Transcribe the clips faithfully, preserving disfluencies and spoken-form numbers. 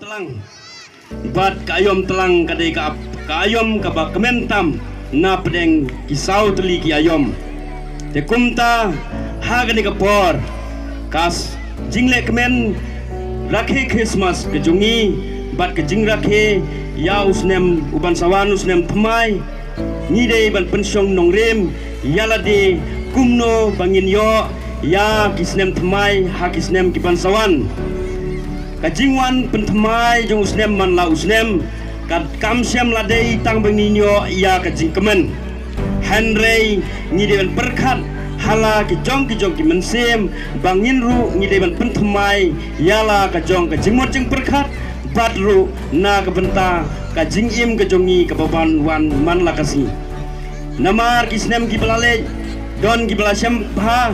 Tlang. Bad ka aïom tlang ka dei ka, ka aïom kaba kmen tam na pdeng ki saw tylli ki aïom. Te kumta ha kane ka por ka jingleh kmen rakhe Christmas ka jong ngi bad ka jingrakhe ïa u snem u ban sa wan u snem thymmai. Ngi dei ban pynshong nongrim ïa lade kumno ba ngin ïoh ïa ki snem thymmai ha ki snem ki ban sa wan. Ka jingwan pynthymmai jong u snem man la u snem ka kam shym la dei tang ba ngin ïoh ïa ka jingkmen. Hynrei ngi dei ban pyrkhat ha la ki jong ki jong ki mynsiem ba ngin ruh ngi dei ban pynthymmai ïa la ka jong ka jingmut jingpyrkhat bad ruh na ka bynta ka jingim ka jong ngi kaba ban wan man la ka sngi. Namar ki snem kiba la leit don kiba la shem bha,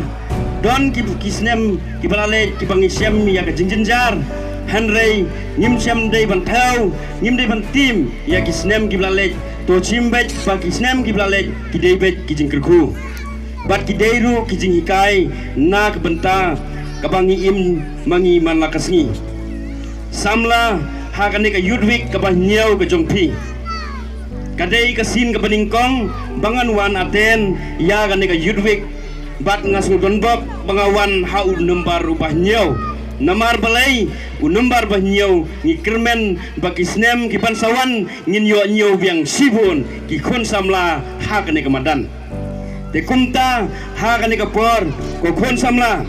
don ki, ki snem kiba la leit kiba ngi shem ïa ka jingjynjar. Hynrei ngim shem dei ban thew, ngim dei ban tim ïa ki snem kiba la leit. To shim beit ba ki snem kiba la leit ki dei beit ki jingkyrkhu bad ki dei ruh ki jinghikai na ka bynta kaba ngi im ma ngi man la ka sngi. Samla ha kane ka Youth Week kaba hynñiew ka jong phi. Ka dei ka sien kaba nyngkong ba ngan wan attend ïa kane ka Youth Week. Bad nga sngewdon bok ba nga wan ha u nombar uba hynñiew. Namar balei u nombar ba hynñiew? Ngi kyrmen ba ki snem ki ban sa wan ngin ïoh ñiew biang shibun ki khun samla ha kane ka madan. Te kumta ha kane ka por ko khun samla,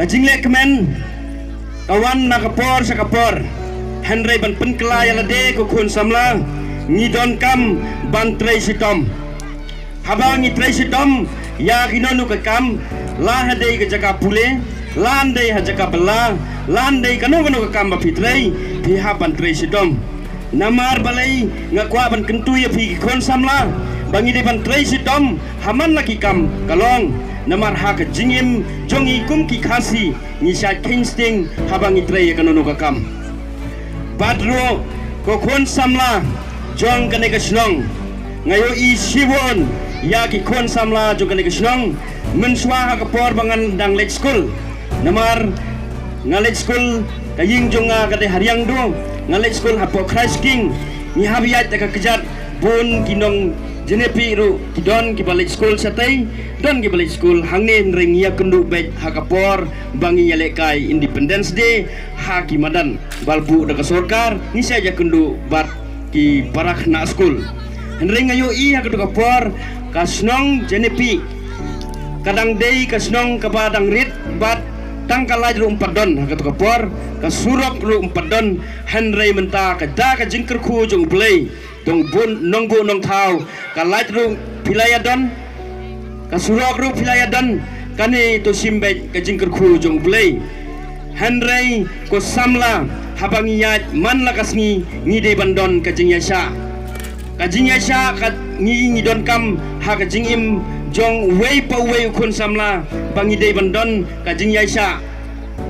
ka jingleh kmen ka wan na ka por sha ka por. Hynrei ban pynkylla ïa lade ko khun samla, ngi donkam ban trei shitom. Haba ngi trei shitom ïa kino kino ka kam, la ha dei ka jaka pule, la ha dei ha jaka bylla, la ha dei kano kano ka kam ba phi trei, phi hap ban trei shitom. Namar balei nga kwah ban kyntu ïa phi ki khun samla ba ngi dei ban trei shitom ha man la ki kam ka long. Namar ha ka jingim jong ngi kum ki Khasi ngi shait kheiñ sting haba ngi trei ïa kano kano ka kam. Bad ruh ko khun samla jong kane ka shnong, nga ïohi shibun ïa ki khun samla jong kane ka shnong mynshuwa ha ka por ba ngan dang leit skul. Namar nga leit skul ka ïing jong nga ka dei ha Riangdo, nga leit skul hapoh Christ King. Ngi hap ïaid da ka kjat, bun ki nong Genepi ruh ki don kiba leit skul shatei, don kiba leit skul hangne, hynrei ngi ïakynduh beit ha ka por ba ngi ïalehkai Independence Day ha ki madan ba la buh da ka sorkar, ngi sa ïakynduh bad ki para khynnah skul. Hynrei nga ïohi ha kato ka por ka shnong Genepi ka dang dei ka shnong kaba dang rit bad tang ka light ruh ym pat don ha kato ka por, ka surok ruh ym pat don. Hynrei mynta ka da ka jingkyrkhu jong U Blei, dong bun nongbuh nongthaw, ka light ruh phi la ïa don, ka surok ruh phi la ïa don. Kane to shim beit ka jingkyrkhu jong U Blei. Hynrei ko samla, haba ngi ïaid man la ka sngi ngi dei ban don ka jingïaishah. Ka jingïaishah ka ngi, ngi donkam ha ka jingim jong uwei pa uwei u khun samla ba ngi dei ban don ka jingïaishah.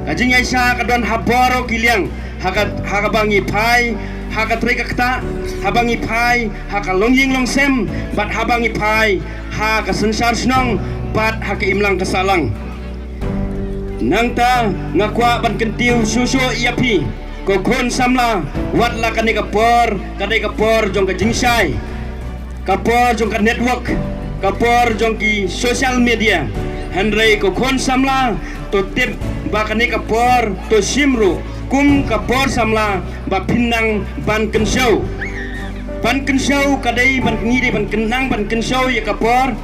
Ka jingïaishah ka don ha baroh ki liang, ha ka, ha kaba ngi phai ha ka trei ka ktah, haba ngi phai ha ka longïing longsem, bad haba ngi phai ha ka synshar shnong bad ha ka imlang ka sahlang. Nangta nga kwah ban kyntiew shuh shuh ïa phi ko khun samla, wat la kane ka por ka dei ka por jong ka jingshai, ka por jong ka network, ka por jong ki social media. Hynrei ko khun samla, to tip ba kane ka por to shim ruh kum ka por samla ba phin nang ban kynshew. Ban kynshew ka dei ban, ngi dei ban kyn-, nang ban kynshew ïa ka por.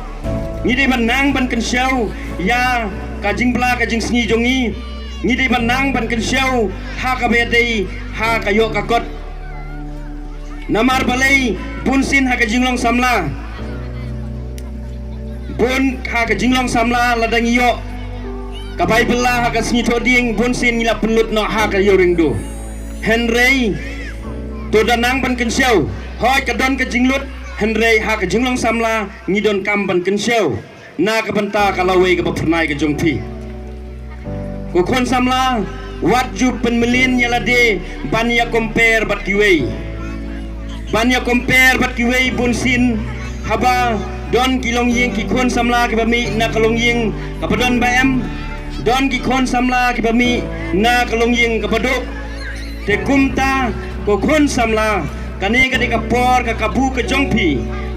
Ngi dei ban nang ban kynshew ïa ka jingbylla ka jingsngi jong ngi. Ngi dei ban nang ban kynshew ha kaba ïadei ha ka ïoh ka kot. Namar balei? Bunsien ha ka jinglong samla, bun ha ka jinglong samla, lada ngi ïoh ka bai bylla ha ka sngi Thohdieng, bunsien ngi la pynlut noh ha ka Ïewriengdo. Hynrei to da nang ban kynshew, hooid ka don ka jinglut, hynrei ha ka jinglong samla ngi donkam ban kynshew na ka bynta ka lawei kaba phyrnai ka jong phi. Ko khun samla, wat ju pynmlien ïa lade ban ïa compare bad kiwei. Ban ïa compare bad kiwei, bunsien haba don ki longïing, ki khun samla kiba mih na ka longïing kaba don ba em, don ki khun samla kiba mih na ka longïing kaba duk. Te kumta, ko khun samla, kane ka dei ka por ka kabu ka jong phi,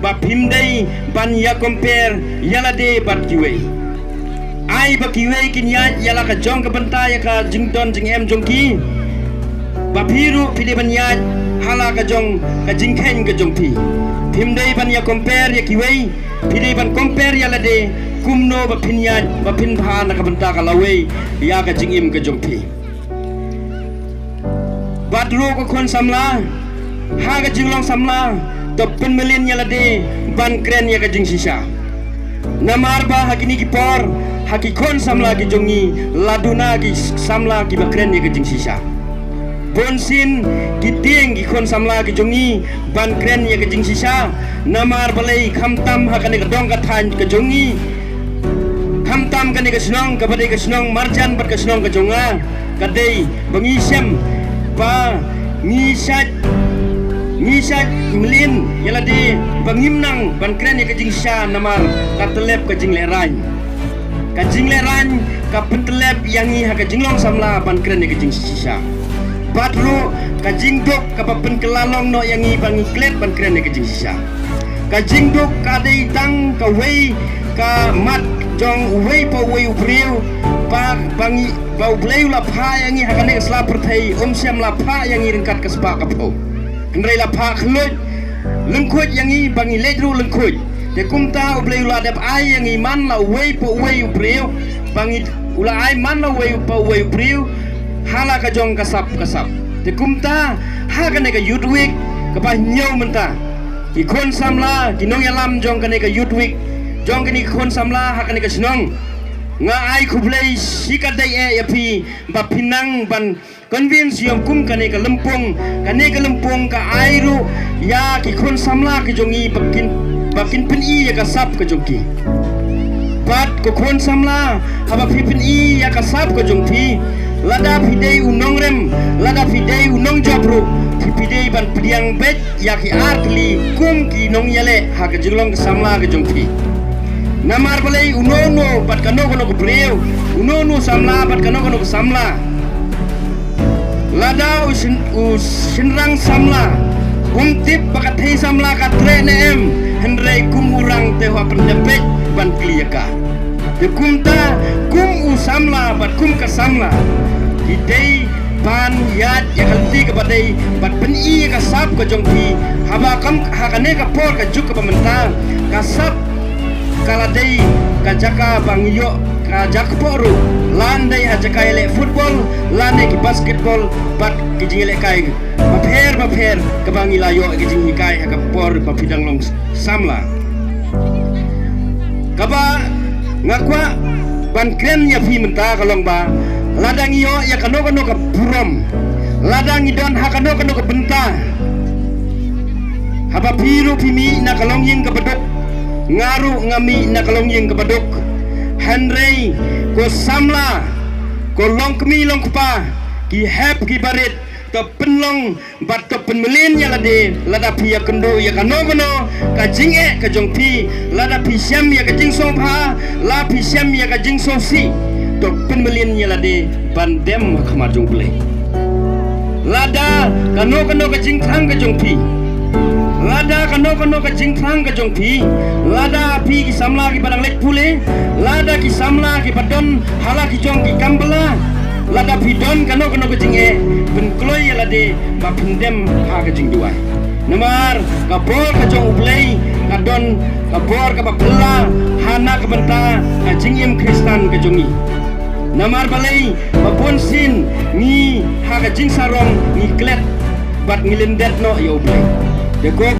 ba phim dei ban ïa compare ïa lade bad kiwei. Ai ba kiwei kin ïaid ïa la ka jong ka bynta ïa ka jingdon jingem jong ki, ba phi ruh phi dei ban ïaid ha la ka jong ka jingkheiñ ka jong phi. Phim dei ban ïa compare ïa kiwei, phi dei ban compare ïa lade, kumno ba phin ïaid, ba phin bha na ka bynta ka lawei ïa ka jingim ka jong phi. Bad ruh ko khun samla, ha ka jinglong samla, to pynmlien ïa lade ban kren ïa ka jingshisha. Namar ba ha kine ki por, ha ki khun samla ki jong ngi, la duna ki samla kiba kren ïa ka jingshisha. Bun sien ki tieng ki khun samla ki jong ngi ban kren ïa ka jingshisha. Namar balei, khamtam ha kane ka dong ka thaiñ ka jong ngi, khamtam kane ka shnong kaba dei ka shnong marjan bad ka shnong ka jong nga, ka dei ba ngi shem, ba ngi shait, ngi shait mlien ïa lade ba ngim nang ban kren ïa ka jingshisha namar ka tyllep ka jinglehraiñ. Ka jinglehraiñ ka pyntyllep ïa ngi ha ka jinglong samla ban kren ïa ka jingshisha. Bad ruh ka jingduk kaba pynkylla long noh ïa ngi ba ngi klet ban kren ïa ka jingshisha. Ka jingduk ka dei tang kawei ka mat jong uwei pa uwei u briew, ba, ba ngi, ba U Blei u la phah ïa ngi ha kane ka sla pyrthei, um shym la phah ïa ngi ryngkat ka spah ka phew. Hynrei la phah khluit lyngkhuit ïa ngi ba ngi leit ruh lyngkhuit. Te kumta U Blei u la dep ai ïa ngi man la uwei pa uwei u briew, ba ngi, u la ai man la uwei pa uwei u briew ha la ka jong ka sap ka sap. Te kumta ha kane ka Youth Week kaba hynñiew mynta, ki khun samla, ki nongïalam jong kane ka Youth Week, jong kane ki khun samla ha kane ka shnong, nga ai khublei shikatdei eh ïa phi ba phi nang ban convince ïa kum kane ka lympung, kane ka lympung ka ai ruh ïa ki khun samla ki jong ngi ba kin, ba kin pyni ïa ka sap ka jong ki. Bad ko khun samla, haba phi pyni ïa ka sap ka jong phi, lada phi dei u nongrem, lada phi dei u nongjop ruh, phi, phi dei ban pdiang beit ïa ki artylli kum ki nongïaleh ha ka jinglong ka samla ka jong phi. Namar balei, uno uno bad kano kano ka briew, uno uno samla bad kano kano ka samla, lada u shyn, u shynrang samla um tip ba ka thei samla ka treh ne em, hynrei kum u rang te u hap pyndep beit ban kylli ïa ka. Te kumta, kum u samla bad kum ka samla, ki dei ban ïaid ïa ka lynti kaba dei bad pyni ïa ka sap ka jong phi. Haba kam, ha kane ka por ka juk kaba mynta, ka sap ka la dei ka jaka ba ngi ïoh ka jaka pok ruh, lane dei ha jaka ïaleh football, lane ki basketball bad ki jingïalehkai bapher bapher kaba ngi la ïoh ki jinghikai ha ka por ba phi dang long samla. Kaba nga kwah ban kren ïa phi mynta ka long ba, lada ngi ïoh ïa kano kano ka burom, lada ngi don ha kano kano ka bynta, haba phi ruh phi mih na ka longïing kaba duk, nga ruh nga mih na ka longïing kaba duk. Hynrei ko samla, ko longkmie longkpa, ki hep ki barit, to pynlong bad to pynmlien ïa lade, lada phi ïakynduh ïa kano kano ka jingeh ka jong phi, lada phi shem ïa ka jingsngewbha, la phi shem ïa ka jingsngewsih, to pynmlien ïa lade ban dem ha khmat jong U Blei. Lada kano kano ka jingthrang ka jong phi, lada kano kano ka jingthrang ka jong phi, lada phi ki samla kiba dang leit pule, lada ki samla kiba don ha la ki jong ki kam bylla, lada phi don kano kano ka jingeh, pynkloi ïa lade ba phin dem ha ka jingduwai. Namar ka bor ka jong U Blei ka don ka bor kaba phylla ha na ka bynta ka jingim Khristan ka jong ngi. Namar balei, ba bun sien ngi ha ka jingsarong ngi klet bad ngi lyndet noh ïa U Blei. Te ko